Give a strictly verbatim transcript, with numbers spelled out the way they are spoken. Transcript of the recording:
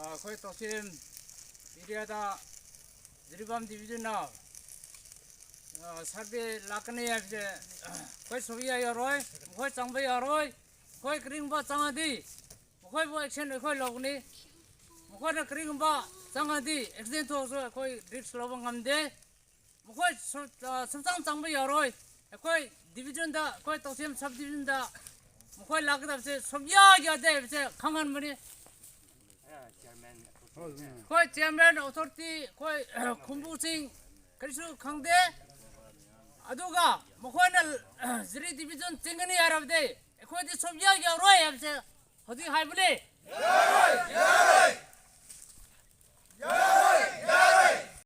ꯑꯩꯈꯣꯏ ꯇꯧꯁꯦꯝ ꯑꯦꯔꯤꯌꯥꯗ ꯖꯤꯔꯤꯕꯥꯝ ꯗꯤꯕꯤꯖꯟꯅ ꯁꯔꯚꯦ ꯂꯥꯛꯀꯅꯤ ꯍꯥꯏꯕꯁꯦ ꯑꯩꯈꯣꯏ ꯁꯣꯚꯤꯌꯥ ꯌꯥꯔꯣꯏ, ꯃꯈꯣꯏ ꯆꯪꯕ ꯌꯥꯔꯣꯏ꯫ ꯑꯩꯈꯣꯏ ꯀꯔꯤꯒꯨꯝꯕ ꯆꯪꯉꯗꯤ ꯃꯈꯣꯏꯕꯨ ꯑꯦꯛꯁꯟ ꯑꯩꯈꯣꯏ ꯂꯧꯒꯅꯤ꯫ ꯃꯈꯣꯏꯅ ꯀꯔꯤꯒꯨꯝꯕ ꯆꯪꯉꯗꯤ ꯑꯦꯛꯁꯤꯗꯦꯟ ꯊꯣꯛꯑꯁꯨ ꯑꯩꯈꯣꯏ ꯔꯤꯛꯁ ꯂꯧꯕ ꯉꯝꯗꯦ꯫ ꯃꯈꯣꯏ ꯁꯨ-, ꯑ, ꯁꯨꯡꯆꯪ ꯆꯪꯕ ꯌꯥꯔꯣꯏ꯫ ꯑꯩꯈꯣꯏ ꯗꯤꯕꯤꯖꯟꯗ, ꯑꯩꯈꯣꯏ ꯇꯧꯁꯦꯝ ꯁꯕ ꯗꯤꯕꯤꯖꯟꯗ ꯃꯈꯣꯏ ꯂꯥꯛꯀꯗꯕꯁꯦ ꯁꯨꯡꯌꯥ ꯌꯥꯗꯦ ꯍꯥꯏꯕꯁꯦ ꯈꯪꯍꯟꯕꯅꯤ꯫ ꯑꯩꯈꯣꯏ ꯆꯤꯌꯔꯃꯦꯟ, ꯑꯣꯊꯣꯔꯤꯇꯤ, ꯑꯩꯈꯣꯏ ꯈꯨꯝꯕꯨꯁꯤꯡ ꯀꯔꯤꯁꯨ ꯈꯪꯗꯦ꯫ ꯑꯗꯨꯒ ꯃꯈꯣꯏꯅ ꯖꯤꯔꯤ ꯗꯤꯕꯤꯖꯟ ꯆꯤꯡꯒꯅꯤ ꯍꯥꯏꯔꯕꯗꯤ ꯑꯩꯈꯣꯏꯗꯤ ꯁꯨꯡꯌꯥ ꯌꯥꯔꯣꯏ ꯍꯥꯏꯕꯁꯦ ꯍꯧꯖꯤꯛ ꯍꯥꯏꯕꯅꯤ꯫